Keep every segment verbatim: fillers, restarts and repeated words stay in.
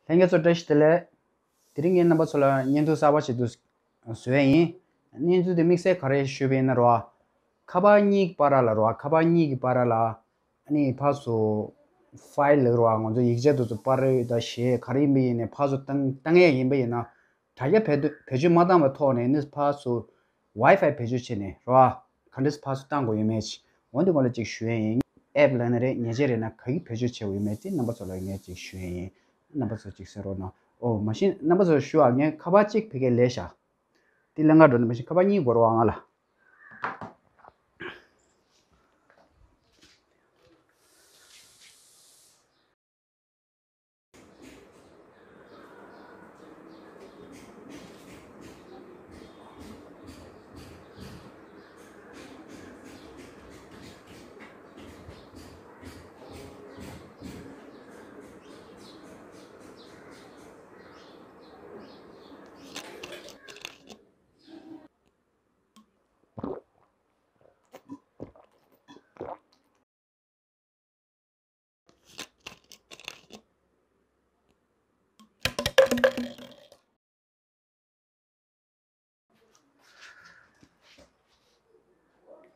ལྷན་རྒྱས་ཚོ་བཀྲ་ཤིས་བདེ་ལེགས། དེ་རིང་ངས་རྣམ་པ་ཚོ་ལ་བརྙན་ཐུང་གསར་པ་ཞིག་ཏུ་བཟོས་ཡིན། བརྙན་ཐུང་དེ་དམིགས་བསལ་ག་རེ་ཞུས་པ་ཡིན་ན་རོ། ཁ་པར་གཉིས་ཀྱི་བར་ལ་རོ། ཁ་པར་གཉིས་ཀྱི་བར་ལ། ཨ་ནི་ཕར་ཚུར་ཕའིལ་ལབ་རོ། ང་ཚོ་ཡིག་ཆ་དེ་ཚོ་པར་རིས་དང་གཞས་ག་རེ་ཡིན་པ་ཡིན་ནའི་ཕར་ཚུར་བཏང་བཏང་ཡས་ཡིན་པ་ཡིན་ན། དྲ་རྒྱ་བེད་སྤྱོད་བེད་སྤྱོད་མ་བཏང་བའི་ཐོག་ནས་ནི་ཕར་ཚུར་ཝའི་ཕའི་བེད་སྤྱོད་བྱས་ནས་རོ། ག་འདྲས་ཕར་ཚུར་བཏང་དགོས་ཡོད་མེད་ཅིག་འོ་འདི་སྐོར་ལ་ཅིག་ཞུ་ཡས་ཡིན། ཨེབ་ལབ་ན་རེད། ཉེས་ཆད་རེད་ན་ག་གི་བེད་སྤྱོད་བྱེད་དགོས་ཡོད་མེད་དེ་རྣམ་པ་ཚོ་ལ་ངས་ཅིག་ཞུ་ཡས་ཡིན། རྣམ་པ་ཚོ་ཅིག་གསན་རོགས་གནང་། ཨོ་མ་གཞི་རྣམ་པ་ཚོ་ཞུ་ཨ། ངས་ཁ་པར་གཅིག་ཕ་གིར་ལས་བཞག་དེ་ལེན་ག་འགྲོ་ནི་མ་གཞི་ཁ་པར་གཉིས་དགོས་རེད་བ་ང་ལ།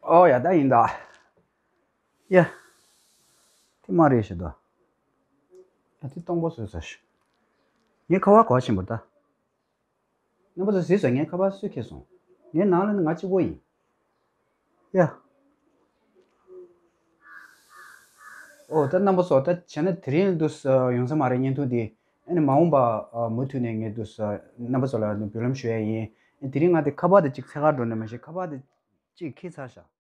ཨོ་ཡ་ད་ཡིན་ད། ཡ། དེ་མ་རེད་ཤི་ད། ཡ་དེ་སྟོང་པ་བཟོས་ས་ཤི། ངའི་ཁ་བ་གོ་ཆེན་པོ་ད། རྣམ་པ་ཚོ་གཟིགས་སོང་། ངའི་ཁ་པར་སུས་ཁྱེར་སོང་། ངའི་ནང་ལ་ནི་ང་གཅིག་པོ་ཡིན། ཡ། ཨོ་ད་རྣམ་པ་ཚོ་ད་བྱས་ན་དེ་རིང་འདུག་ཡོང་ས་མ་རེད་བརྙན་ཐུང་འདི། ཨ་ནི་མ་འོངས་པ་མུ་མཐུད་ནས་ངས་འདུག་རྣམ་པ་ཚོ་ལ་འབུལ་ལམ་ཞུ་ཡ་ཡིན། དེ་རིང་ང་དེ་ཁ་པར་དེ་གཅིག་འཚོལ་ག་འགྲོ་ནས་མ་གཞི་ཁ་པར་དེ་གཅིག་ཁྱེར་ཚར་ཤག